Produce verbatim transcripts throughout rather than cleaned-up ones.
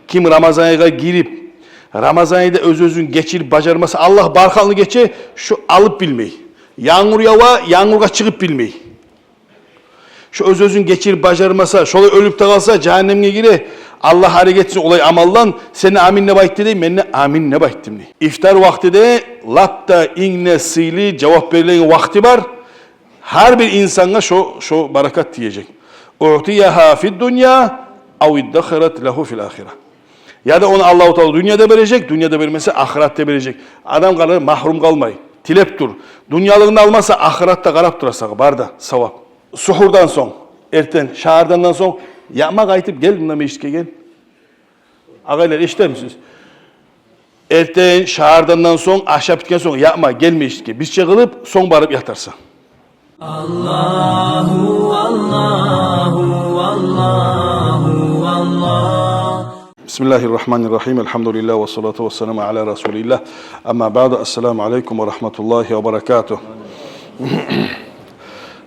Ким Рамазан айгъа гирип, Рамазан айда оьз-оьзюн гечирип бажармаса, Аллагь бар халкъны гече, шо алып билмей. Янгур ява, янгургъа чыгъып билмей. Шо оьз-оьзюн гечирип бажармаса, шолай оьлюп де къалса, жагьаннемге гире. Аллагь арек этсин олай амалдан. Сен де амин деп айтды дей, мен де амин деп айттым дей. Ифтар вакътиде лап да инг де сыйлы жавап берилеген вакъти бар. Гьар бир инсангъа шо, шо баракат тиежек. «Уътияха фид дунья ав иддахарат лагьу фил ахира». Яда ону Аллагьу Таала дюньяда бережек, дюньяда бермесе, ахыратда бережек. Адам къалар магьрюм къалмай, тилеп тур. Дюньялыгъын алмаса, ахыратда къарап тура сагъа, бар да савап. Сухурдан сонг, эртен шагьардандан сонг, япма къайтып гел мунда межитге, гел. Агъайлар, эшитемисиз? Эртен шагьардандан сонг, ашап битген сонг, япма, гел межитге. Бирче къылып, сонг барып ятарсан. Аллагьу, Аллагьу, Аллагьу, Аллагь. Бисмиллагьи ррагьмани ррагьим. Алгьамдулиллагь, ва салату ва саламу аля расулиллагь. Амма баъду. Ассаламу алейкум ва рагьматуллагьи ва баракатугь.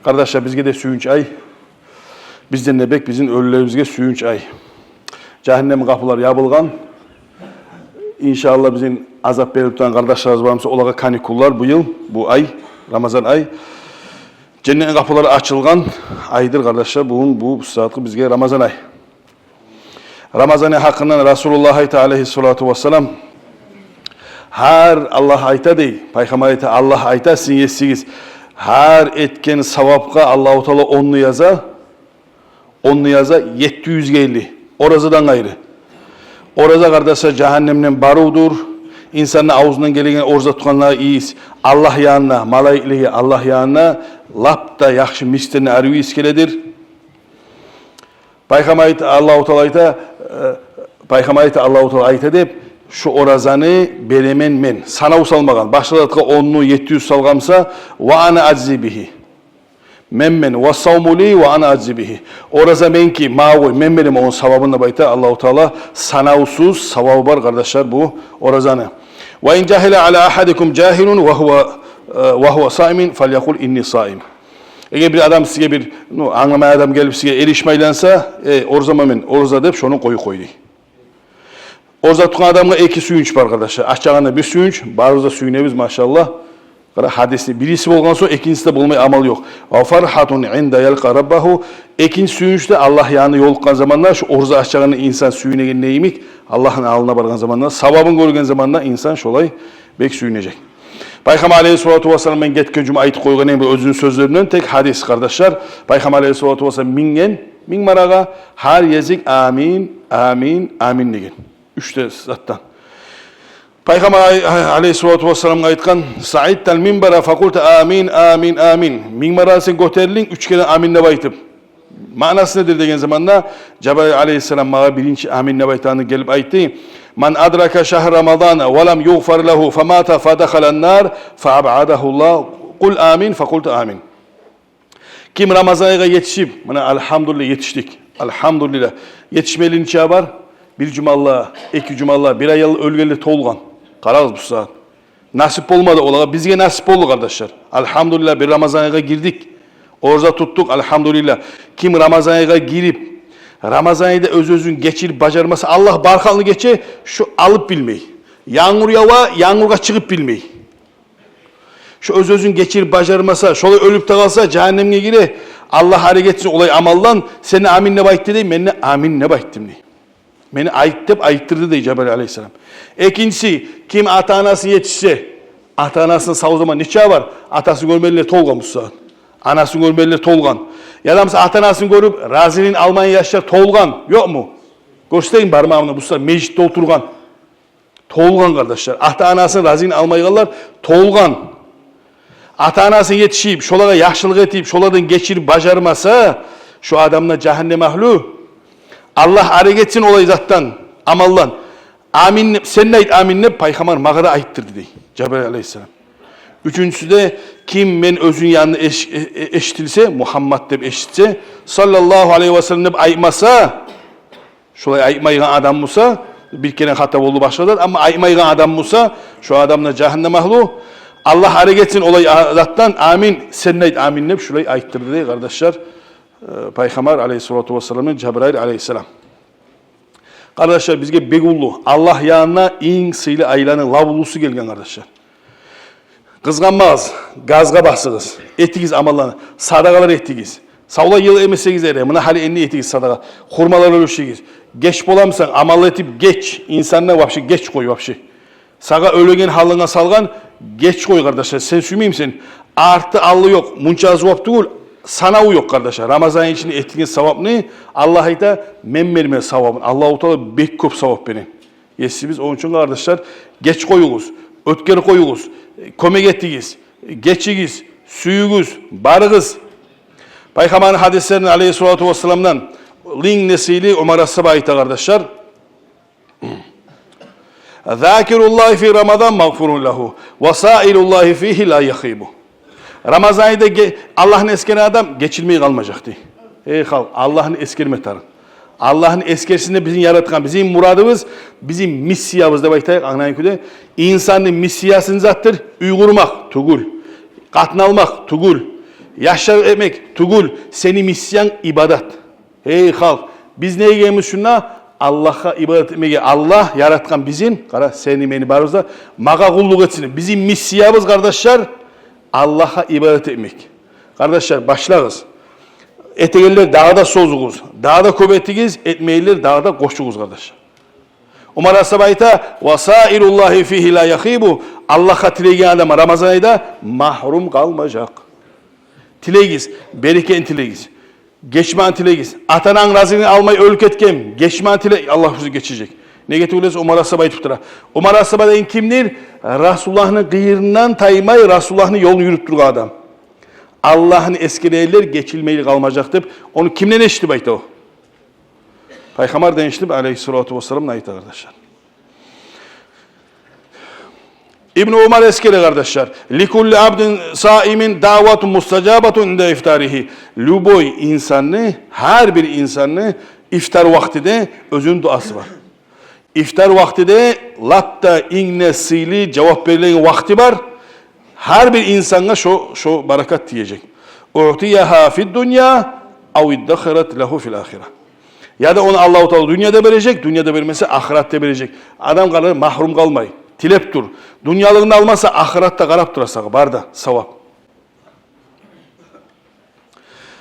Къардашлар, бизге де сююнч ай. Бизден де бек бизин оьлюлерибизге сююнч ай. Жагьаннемни къапулары ябылгъан. Иншааллагь, бизин азап берип турагъан къардашларыбыз бар буса, олагъа каникуллар бу йыл, бу ай, Рамазан ай. Женнетни къапулары ачылгъан айдыр, къардашлар, бугюн, бу сагьатгъы бизге Рамазан ай. Рамазан ай гьакъындан Расулуллагь айта, алейгьиссалату вассалам, гьар, Аллагь айта дей, Пайхаммар айта, Аллагь айта, сизин есигиз, гьар этген савапгъа Аллагьу Таала онну яза, онну яза, етти юзге элли, оразадан къайры. Ораза, къардашлар, жагьаннемден барывдур. Инсанны авзундан гелеген ораза тутгъанлагъа ийис Аллагь янына, малайиклеге, Аллагь янына лап да яхшы мисктен арив ийис геледир. Пайхаммар айта, Аллагьу Таала айта, э, Пайхаммар айта, Аллагьу Таала айта деп, шу оразаны беремен мен. Санав салмагъан. Башгъа затгъа онну, етти юз салгъан буса, ва ана ажзи бигьи. Мен, мен, ва савму ли ва ана ажзи бигьи. Ораза меники, магъа къой, мен беремен ону савабын деп айта Аллагьу Таала. Санавсуз савабы бар, къардашлар, бу оразаны. Ва ин жагьила аля агьадикум жагьилун ва гьува, э, ва гьува саимин, фалякъул инни саим. Эгер бир адам сизге бир, ну, англамай адам гелип сизге эришмейлен буса, э, оразаман мен, ораза деп, шону къоюп къой дей. Ораза тутгъан адамгъа эки сююнч бар, къардашлар. Ачагъанда бир сююнч, барыбыз да сююнебиз, машаллагь. Къара, гьадисни бириси болгъан сонг, экинчиси де болмай амал ёкъ. Ва фархатун инда ялкъа раббагьу. Экинчи сююнч де Аллагь янына ёлукъгъан заманда, шу ораза ачагъанда инсан сююнеген йимик, Аллагьны алдына баргъан заманда, савабын гёрген заманда инсан шолай бек сююнежек. Пайхаммар алейгьиссалату вассалам, мен гетген жума айтып къойгъан эдим бу оьзюню сёзлеринден, тек гьадис, къардашлар. Пайхаммар алейгьиссалату вассалам минген, минг марагъа, гьар гезик амин, амин, амин деген. Уьч де затдан. Пайхаммар ай-, ай-, алейгьиссалату вассалам айтгъан: «Саидтал минбара факъулта амин, амин, амин». Минг марагъа сен гётерилдинг, уьч керен амин деп айтып. Маънасы недир деген заманда, Жабраил алейгьиссалам магъа биринчи амин деп айтагъанны гелип айтды: «Ман адрака шагьра Рамадана ва лам югъфар лагьу фамата фадахалан нар фаабъадагьуллагь». «Къул амин», факъулту амин. Ким Рамазан айгъа етишип, муна, альгьамдулиллагь, етишдик. Альгьамдулиллагь. Етишмейли нече бар? Бир жумалла, эки жумалла, бир ай алда оьлгенлер толгъан. Къарагъыз бу сагьат. Насип болмады олагъа, бизге насип болду, къардашлар. Альгьамдулиллагь, бир Рамазан айгъа гирдик. Ораза тутдукъ, альгьамдулиллагь. Ким Рамазан айгъа гирип, Рамазан айда оьз-оьзюн гечирип бажармаса, Аллагь бар халкъны гече, шо алып билмей. Янгур ява, янгургъа чыгъып билмей. Шо оьз-оьзюн гечирип бажармаса, шолай оьлюп де къалса, жагьаннемге гире. Аллагь арек этсин олай амалдан. Сен де амин деп айтды дей, мен де амин деп айттым дей. Мени айт деп айтдырды дей Жабраил алейгьиссалам. Экинчиси, ким ата-анасын етишсе, ата-анасын сав заман нече бар? Атасын гёрмегенлер толгъан бу сагьат. Анасын гёрмегенлер толгъан. Яда буса ата-анасын гёрюп, разилигин алмайгъан яшлар толгъан. Ёкъму? Гёрсетейим бармагъымны, бу сагьат межитде олтургъан. Толгъан, къардашлар. Ата-анасын разилигин алмайгъанлар толгъан. Ата-анасын етишип, шолагъа яхшылыкъ этип, шолардан гечирип бажармаса, шо адам да жагьаннем агьлю. Аллагь арек этсин олай затдан, амалдан. Амин деп, сен де айт амин деп, Пайхаммар магъа да айтдырды дей Жабраил алейгьиссалам. Уьчюнчюсю де, ким мен оьзюню янында эш-, э-, э-, эшитилсе, Мугьаммад деп эшитсе, саллаллагьу алейгьи ва саллам деп айтмаса, шолай айтмайгъан адам буса, бир керен хата болду, башгъа зат, амма айтмайгъан адам буса, шо адам да жагьаннем агьлю. Аллагь арек этсин олай а-, затдан, амин, сен де айт амин деп, шулай айтдырды дей, къардашлар, э, Пайхаммар алейгьиссалату вассаламны Жабраил алейгьиссалам. Къардашлар, бизге бек уллу, Аллагь янына инг сыйлы айланы лап уллусу гелген, къардашлар. Къызгъанмагъыз, газгъа басыгъыз, этигиз амалланы, садагъалар этигиз. Савлай йыл эмесегиз эре, муна гьали энни этигиз садагъа. Хурмалар уьлешигиз. Геч боламысан, амал этип геч, инсанны вообще геч къой вообще. Сагъа оьлеген гьалынга салгъан, геч къой, къардашлар, сен сюймеймисен. Арты-алды ёкъ, мунча зувап тюгюл, санаву ёкъ, къардашлар. Рамазан ичинде этилген савапны Аллагь айта, мен берме савабын. Аллагьу Таала бек кёп савап бере. Есибиз, ону учун, къардашлар, геч къоюгъуз, оьтгер къоюгъуз, кёмек этигиз, гечигиз, сюйюгюз, барыгъыз. Пайхаммарны гьадислеринден, алейгьиссалату вассаламдан, инг де сыйлы Умар асгьаба айта, къардашлар: «Закируллагьи фи Рамазан магъфурун лагьу, ва саилуллагьи фигьи ла яхибу». Рамазан айда ге-, Аллагьны эсгерген адам гечилмей къалмажакъ, дей. Эй халкъ, Аллагьны эсгерме тарыкъ. Аллагьны эсгерсин де бизин яратгъан, бизин мурадыбыз, бизин миссиябыз деп айтайыкъ, англайгъан кюйде. Инсанны миссиясы не затдыр? Уьй къурмакъ тюгюл, къатын алмакъ тюгюл, яшлар этмек тюгюл. Сени миссиянг ибадат. Эй халкъ, биз неге гелгенбиз шунда? Аллагьгъа ибадат этмеге. Аллагь яратгъан бизин, къара, сени, мени, барыбызны да, магъа къуллукъ этсин. Бизин миссиябыз, къардашлар, Аллагьгъа ибадат этмек. Къардашлар, башлагъыз. Этегенлер дагъы да созугъуз, дагъы да кёп этигиз, этмейгенлер дагъы да къошугъуз, къардашлар. Умар асгьаба айта: «Ва саилуллагьи фигьи ла яхибу». Аллагьгъа тилейген адам Рамазан айда магьрум къалмажакъ. Тилегиз, берекетин тилегиз. Гечмагъын тилегиз. Ата-ананг разилигин алмай оьлюп гетген, гечмагъын тиле, Аллагь сизге гечежек. Неге тюгюл эсе, Умар асгьаба айтып тура. Умар асгьаба деген кимдир? Расулуллагьны къырыйындан таймай, Расулуллагьны ёлун юрюп тургъан адам. Аллагьны эсгерегенлер гечилмей къалмажакъ деп, ону кимден эшитип айта о? Пайхаммардан эшитип, алейгьиссалату вассалам, айта, къардашлар. Ибну Умар эсгере, къардашлар: «Ликулли абдин саимин даъватун мустажабатун инда ифтаригьи». Любой инсанны, гьар бир инсанны ифтар вакътиде оьзюню дуасы бар. Ифтар вакътиде лап да инг де сыйлы жавап берилеген вакъти бар. Гьар бир инсангъа шо, шо баракат тиежек. «Уътиягьа фид дунья ав иддахарат лагьу фил ахира». Яда ону Аллагьу Таала дюньяда бережек, дюньяда бермесе, ахыратда бережек. Адам къалар магьрум къалмай, тилеп тур. Дюньялыгъын алмаса, ахыратда къарап тура сагъа, бар да савап.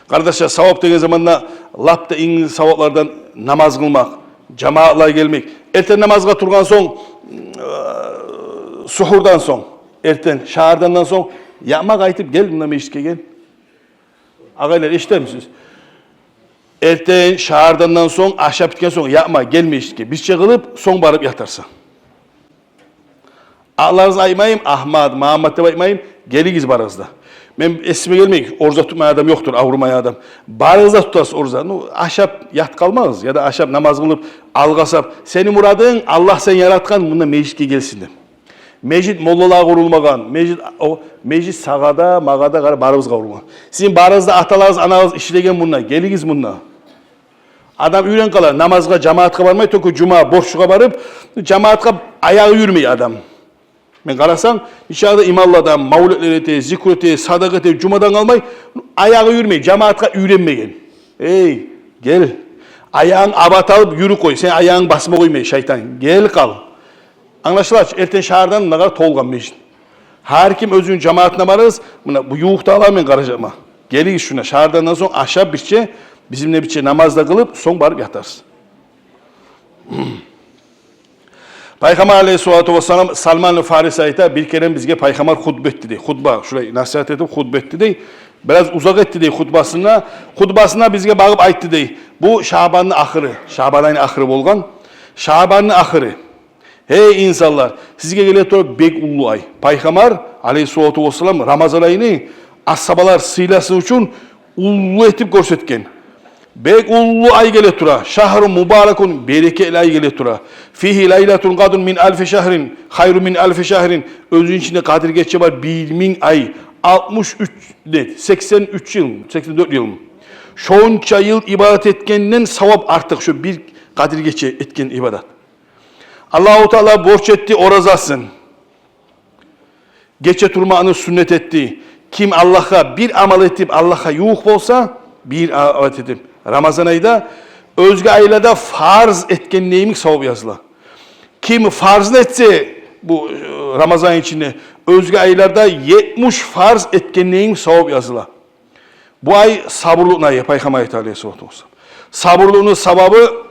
Къардашлар, савап деген заманда лап да инг саваплардан намаз къылмакъ, жамаатлай гелмек. Эртен намазгъа тургъан сонг, э, сухурдан сонг, эртен шагьардандан сонг, яъма къайтып гел мунда межитге, гел. Агъайлар, эшитемисиз? Эртен шагьардандан сонг, ашап битген сонг, яъма, гел межитге. Бирче къылып, сонг барып ятарсан. Атларыгъызны айтмайым, Агьмат, Магьаммат деп айтмайым, гелигиз барыгъыз да. Мен эсиме гелмей, ораза тутмай адам ёкъдур, аврумай адам. Барыгъыз да тутасыз ораза. Ну, ашап ят къалмагъыз, яда ашап, намаз къылып, алгъасап. Сени мурадынг, Аллагь сени яратгъан, мунда межитге гелсин деп. Межит моллалагъа къурулмагъан, межит, о, межит сагъа да, магъа да, къара, барыбызгъа къурулгъан. Сизин барыгъыз да, аталарыгъыз, анагъыз ишлеген мунда, гелигиз мунда. Адам уьйренип къалар, намазгъа, жамаатгъа бармай, только жума борчгъа барып, жамаатгъа аягъы юрюмей адам. Мен къарасам, нече де имамлар да мавлетлер эте, зикру эте, садагъа эте, жумадан къалмай, аягъы юрюмей, жамаатгъа уьйренмеген. Эй, гел. Аягъынг абат алып юрюп къой, сени аягъынг басма къоймай шайтан. Гел къал. Англашыла чы, эртен шагьардан мунагъар толгъан межит. Гьар ким оьзюню жамаатына барыгъыз, муна бу ювукъдагъылар мен къаражакъман. Гелигиз шунда, шагьардандан сонг ашап бирче, бизимле бирче намаз да къылып, сонг барып ятарсыз. Пайхаммар алейгьиссалату вассалам, Салман Фариси айта, бир керен бизге Пайхаммар хутба этди дей. Хутба, шулай насигьат этип хутба этди дей. Бираз узакъ этди дей хутбасында. Хутбасында бизге багъып айтды дей. Бу Шаъбанны ахыры, Шаъбан айны ахыры болгъан. Шаъбанны ахыры. Гьей инсанлар, сизге геле тура бек уллу ай. Пайхаммар алейгьиссалату вассалам Рамазан айны асгьабалар сыйласын учун уллу этип гёрсетген. Бек уллу ай геле тура. Шагьрун мубаракун, берекетли ай геле тура. Фигьи лайлатун къадрун мин алфи шагьрин, хайрун мин алфи шагьрин. Оьзюню ичинде Къадир гече бар бир минг ай, алтмыш уьч, нет, сексен уьч йыл, сексен дёрт йыл. Шонча йыл ибадат этгенден савап артыкъ шо бир Къадир гече этген ибадат. Аллагьу Таала борч этди оразасын. Гече турмакъны сюннет этди. Ким Аллагьгъа бир амал этип, Аллагьгъа ювукъ болса, бир амал этип, Рамазан айда Оьзге айларда фарз этгенни йимик савап языла. Ким фарзны этсе бу, э, Рамазан ичинде, оьзге айларда етмиш фарз этгенни йимик савап языла. Бу ай сабурлукъну айы, Пайхаммар айта алейгьиссалату вассалам. Сабурлукъну савабы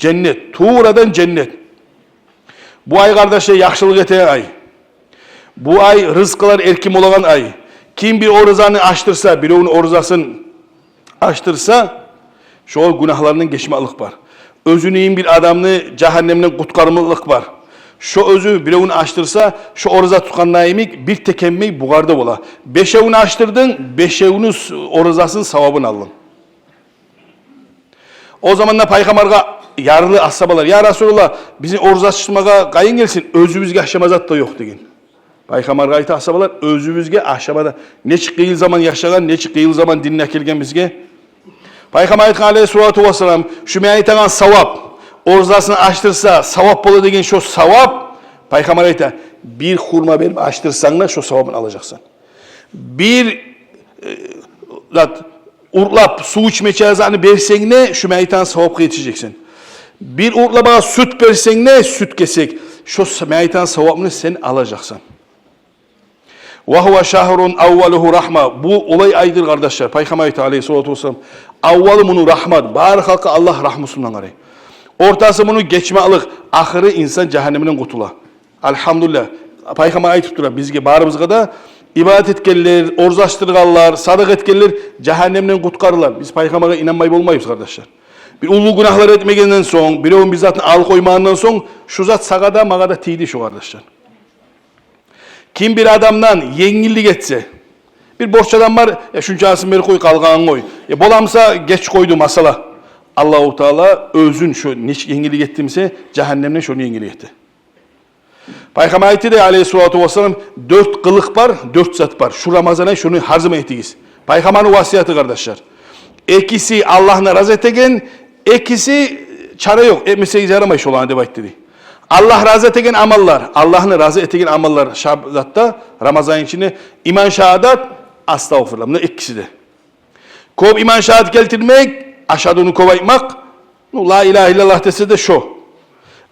женнет, туврадан женнет. Бу ай, къардашлар, яхшылыкъ этеген ай. Бу ай рызкъылар эркин болагъан ай. Ким бир оразаны ачдырса, биревню оразасын ачдырса, шо гюнагьларындан гечмеклик бар. Оьзюню йимик бир адамны жагьаннемден къутгъармакълыкъ бар. Шо оьзю биревню ачдырса, шо ораза тутгъанда йимик бир текенмей бугъар да бола. Бешевню ачдырдынг, бешевню с-, оразасыны савабын алдынг. О заманда Пайхаммаргъа ярлы асгьабалар: «Я Расулуллагь, бизин ораза ачдырмагъа къайын гелсин, оьзюбюзге ашама зат да ёкъ», — деген. Пайхаммаргъа айта асгьабалар: «Оьзюбюзге ашама да, нечик къыйын заман яшагъан, нечик къыйын заман динге гелген бизге». Пайхаммар айтгъан алейгьиссалату вассалам: «Шу мен айтагъан савап, оразасын ачдырса, савап бола деген шо савап». Пайхаммар айта: «Бир хурма берип ачдырсанг да, шо савабын алажакъсан. Бир, э, зат, уртлап сув ичмече затны берсенг де, шу мен айтагъан савапгъа етишежексен. Бир уртлап сют берсенг де, сют кесек, шо с-, мен айтагъан савапны сен алажакъсан». «Ва гьува шагьрун аввалугьу рахма». Бу олай айдыр, къардашлар. Пайхаммар айта алейгьиссалату вассалам: «Аввалы муну рахмат, бары халкъгъа Аллагь рахмусу булан къарай. Ортасы муну гечмеклик, ахыры инсан жагьаннемден къутула». Альгьамдулиллагь. Пайхаммар айтып тура бизге, барыбызгъа да: ибадат этгенлер, ораза ачдыргъанлар, садакъа этгенлер жагьаннемден къутгъарыла. Биз Пайхаммаргъа инанмай болмайбыз, къардашлар. Бир уллу гюнагьлар этмегенден сонг, биревню бир затын алып къоймагъандан сонг, шу зат сагъа да, магъа да тийди шу, къардашлар. Ким бир адамдан енгиллик этсе, бир борч адам бар, э, шунчасын берип къой, къалгъанын къой. Э, боламыса, геч къойду, масала. Аллагьу Таала оьзюн шо нечик енгиллик этдимисе, жагьаннемден шону енгиллик этди. Пайхаммар айтды да алейгьиссалату вассалам: «Дёрт къылыкъ бар, дёрт зат бар. Шу Рамазан ай шону гьар заман этигиз». Пайхаммарны васияты, къардашлар. Экиси Аллагьны рази этеген, экиси чара ёкъ, этмесегиз ярамай шоланы деп айтды дей. Аллагь рази этеген амаллар, Аллагьны рази этеген амаллар шаб затда, Рамазан ичинде: иман, шагьадат, астагъфируллагь. Муна экиси де. Кёп иман, шагьадат гелтирмек, ашгьадуну кёп айтмакъ. Ну, ла илагьа иллаллагь десе де шо.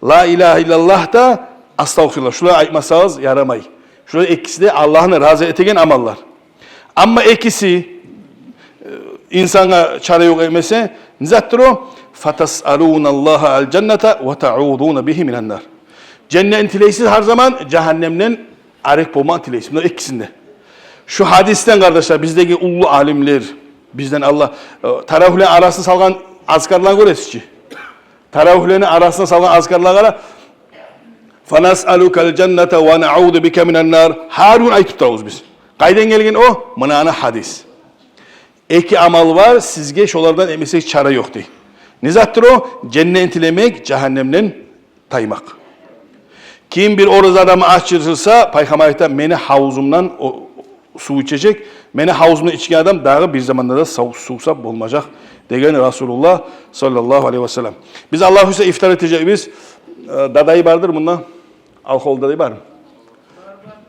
Ла илагьа иллаллагь да, астагъфируллагь. Шулар айтмасагъыз ярамай. Шулар экиси де Аллагьны рази этеген амаллар. Амма экиси, э, инсангъа чара ёкъ этмесе, не затдыр о? «Фатасъалуналлагьа аль-жанната ва таъузуна бигьи минан-нар». Женнетни тилейсиз гьар заман, жагьаннемден арек болмакъ тилейсиз. Муна экисинде. Шу гьадисден, къардашлар, биздеги уллу алимлер, бизден Аллагь, э, таравигьлени арасына салгъан азкарланы гёресиз чи. Таравигьлени арасына салгъан азкарлагъа къара. «Фанасъалукаль-жанната ва наъузу бика минан-нар». Гьар гюн айтып турабыз биз. Къайдан гелген о? Мунаны гьадис. Эки амал бар, сизге шолардан этмесек чара ёкъ дей. Не затдыр о? Женнетни тилемек, жагьаннемден таймакъ. Ким бир ораза адамны ачдырса, Пайхаммар айта, мени гьавузумдан о, сув ичежек, мени гьавузумдан ичген адам дагъы бир заманда да сав-, сувсап болмажакъ, деген Расулуллагь саллаллагьу алайгьи ва саллам. Биз, Аллагь буюрса, ифтар этежекбиз. Э, дадай бардыр мунда. Алкъол дадай бармы?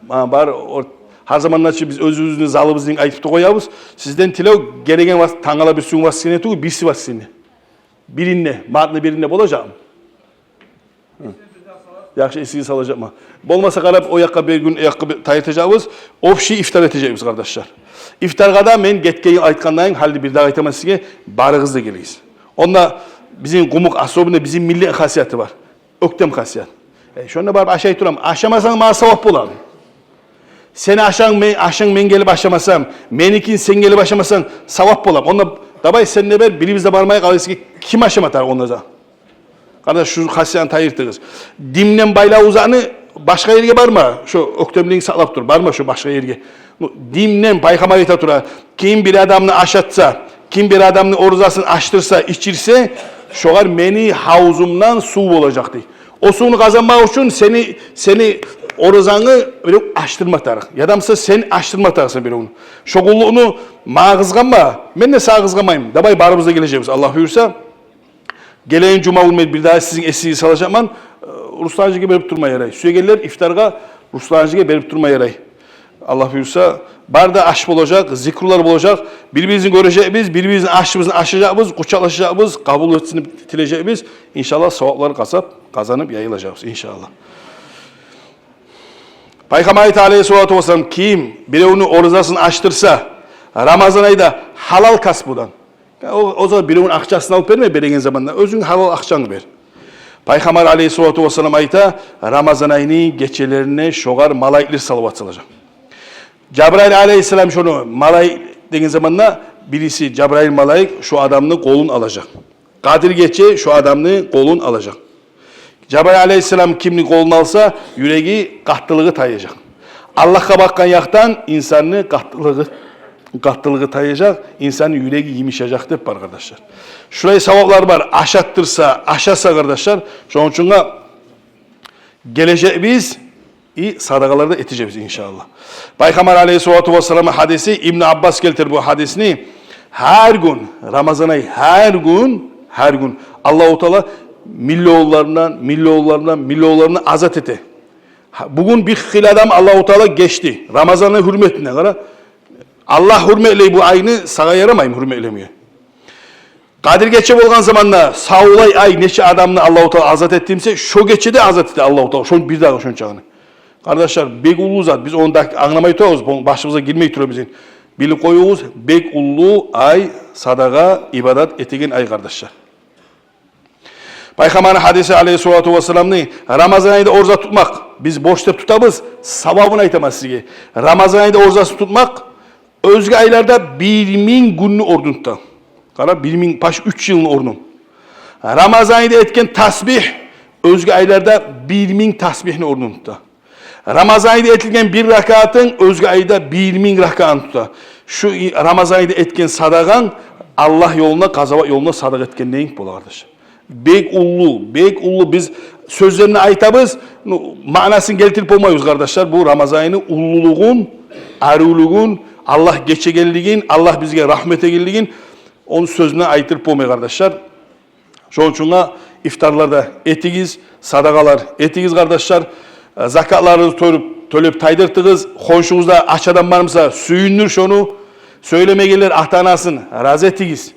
Ма, бар. О, гьар заманда чы биз оьзюбюзню залыбызны айтып да къоябыз. Сизден тилев, гелеген вас-, тангала бир сююн вас сине тюгюл, бирси вас сине. Биринде, мартны биринде болажакъмы? Гьы. Яхшы, эсигизге салажакъман. Болмаса, къарап, о якъгъа бир гюн, о якъгъа бир тайдыртажакъбыз. Общий ифтар этежекбиз, къардашлар. Ифтаргъа да мен гетген йыл айтгъандайын, гьали бир дагъы айтаман сизге, барыгъыз да гелигиз. Онда бизин къумукъ, особенно бизин миллетни хасияты бар. Оьктем хасият. Э, шонда барып ашай турам. Ашамасанг, магъа савап бола. Сени ашанг мен, ашынг мен гелип ашамасам, меникин сен гелип ашамасанг, савап бола. Онда давай сен де бер, бирибиз де бармайыкъ, къалай сизге ким ашама тарыкъ онда да? Къардаш, шу хасиятны тайдыртыгъыз. Динден байлавлу затны башгъа ерге барма. Шо оьктемлигинг сакълап тур, барма шо башгъа ерге. Ну, динден, Пайхаммар айта тура, ким бир адамны ашатса, ким бир адамны оразасын ачдырса, ичирсе, шогъар мени гьавузумдан сув болажакъ дей. О сувну къазанмакъ учун сени, сени оразангны бирев ачдырма тарыкъ. Ядамса сен ачдырма тарыкъсан биревню. Шо къуллукъну магъа къызгъанма, мен де сагъа къызгъанмайман. Давай, барыбыз да гележекбиз, Аллагь буюрса. Гелеген жума гюн мен бир дагъы сизин эсигизге салажакъман. Э, Русланжиге берип турма ярай. Сюегенлер ифтаргъа Русланжиге берип турма ярай. Аллагь буюрса, бары да аш болажакъ, зикрулар болажакъ. Бир-бирибизни гёрежекбиз, бир-бирибизни ашыбызны ашажакъбыз, къучакълашажакъбыз, къабул этсин деп тилежекбиз. Иншаллагь, саваплар къазап, къазанып яйылажакъбыз, иншаллагь. Пайхаммар айта, алейгьиссалату вассалам, ким биревню оразасын ачдырса Рамазан айда гьалал касбудан, о, о заман биревню акъчасын алып берме, береген заманда оьзюнг гьалал акъчангны бер. Пайхаммар алейгьиссалату вассалам айта, Рамазан айны гечелерине шогъар малайиклер салават салажакъ. Жабраил алейгьиссалам шону малайик деген заманда, бириси Жабраил малайик шо адамны къолун алажакъ. Къадир гече шо адамны къолун алажакъ. Жабраил алейгьиссалам кимни къолун алса, юреги къаттылыгъы таяжакъ. Аллагьгъа бакъгъан якъдан инсанны къаттылыгъы, къаттылыгъы таяжакъ, инсанны юреги йымышажакъ деп бар, къардашлар. Шулай саваплар бар, ашатдырса, ашаса, къардашлар. Шону учун гележекбиз, и садагъалар да этежекбиз, иншаллагь. Пайхаммар алейгьиссалату вассаламны гьадиси, Ибну Аббас гелтир бу гьадисни, гьар гюн, Рамазан ай, гьар гюн, гьар гюн Аллагьу Таала миллионлардан, миллионлардан, миллионлардан азат эте. Гьа, бугюн бир хыйлы адам Аллагьу Таала гечди. Рамазанны гьюрметине къара. Аллагь гьюрметлей бу айны, сагъа ярамаймы гьюрметлемеге? Къадир гече болгъан заманда савлай ай нече адамны Аллагьу Таала азат этди буса, шо гече де азат эте Аллагьу Таала шону бирдагъы шончагъыны. Къардашлар, бек уллу зат. Биз ону да англамай турабыз, бу башыбызгъа гирмей тура бизин. Билип къоюгъуз, бек уллу ай садагъа, ибадат этеген ай, къардашлар. Пайхаммарны гьадиси алейгьиссалату вассаламны, Рамазан айда ораза тутмакъ, биз борч деп тутабыз, савабын айтаман сизге. Рамазан айда оразасын тутмакъ оьзге айларда бир минг гюнню орнун тута. Къара, бир минг, паш уьч йылны орнун. Рамазан айда этген тасбигь оьзге айларда бир минг тасбигьни орнун тута. Рамазан айда этилген бир ракаатынг оьзге айда бир минг ракаатны тута. Шу и-, Рамазан айда этген садагъанг Аллагь ёлуна, къазават ёлуна садагъа этгендей бола, къардаш. Бек уллу, бек уллу. Биз сёзлени айтабыз, ну, маънасын гелтирип болмайбыз, къардашлар. Бу Рамазан айны уллулугъун, аривлюгюн, Аллагь гечегенлигин, Аллагь бизге рагьмат этегенлигин, ону сёзюн айтып болмай, къардашлар. Шону учун ифтарлар да этигиз, садагъалар этигиз, къардашлар. Закатларыгъызны тёлеп, тёлеп тайдыртыгъыз. Хоншугъузда ач адам бар буса, сююндюр шону. Сёйлемегенлер ата-анасын рази этигиз.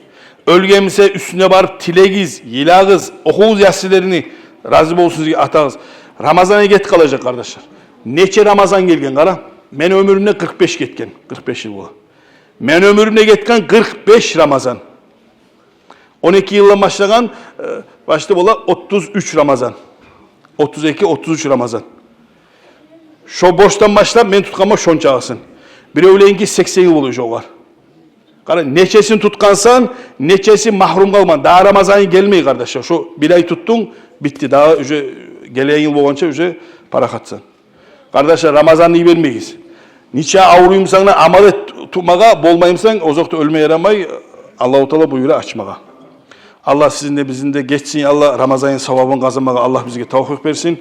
Оьлген буса, уьстюне барып тилегиз, йылагъыз, охугъуз ясинлерин, рази болсун сизге атагъыз. Рамазан ай гетип къалажакъ, къардашлар. Нече Рамазан гелген, къара. Мен оьмюрюмде къыркъ беш гетген, къыркъ беш йыл бола. Мен оьмюрюмде гетген къыркъ беш Рамазан. Он эки йылдан башлагъан, э, башда бола отуз уьч Рамазан. Отуз эки, отуз уьч Рамазан. Шо борчдан башлап мен тутгъанма шончагъысын. Биревлеринки сексен йыл бола уже огъар. Къара, нечесин тутгъансан, нечеси магьрюм къалгъан. Дагъы Рамазан ай гелмей, къардашлар. Шо бир ай тутдунг, битди. Дагъы уже гелеген йыл болгъанча уже парахатсан. Къардашлар, Рамазанны йибермегиз. Нече авруй бусанг да, амал эт тутмагъа, болмай бусанг, озокъда, оьлме ярамай, Аллагьу Таала буюра ачмагъа. Аллагь сизин де, бизин де гечсин, Аллагь Рамазанны савабын къазанмагъа Аллагь бизге тавфикъ берсин.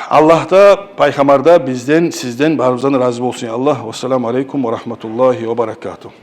Аллагь да, Пайхаммар да бизден, сизден, барыбыздан рази болсун, Аллагь. Вассаламу алейкум ва рагьматуллагьи ва баракатугь.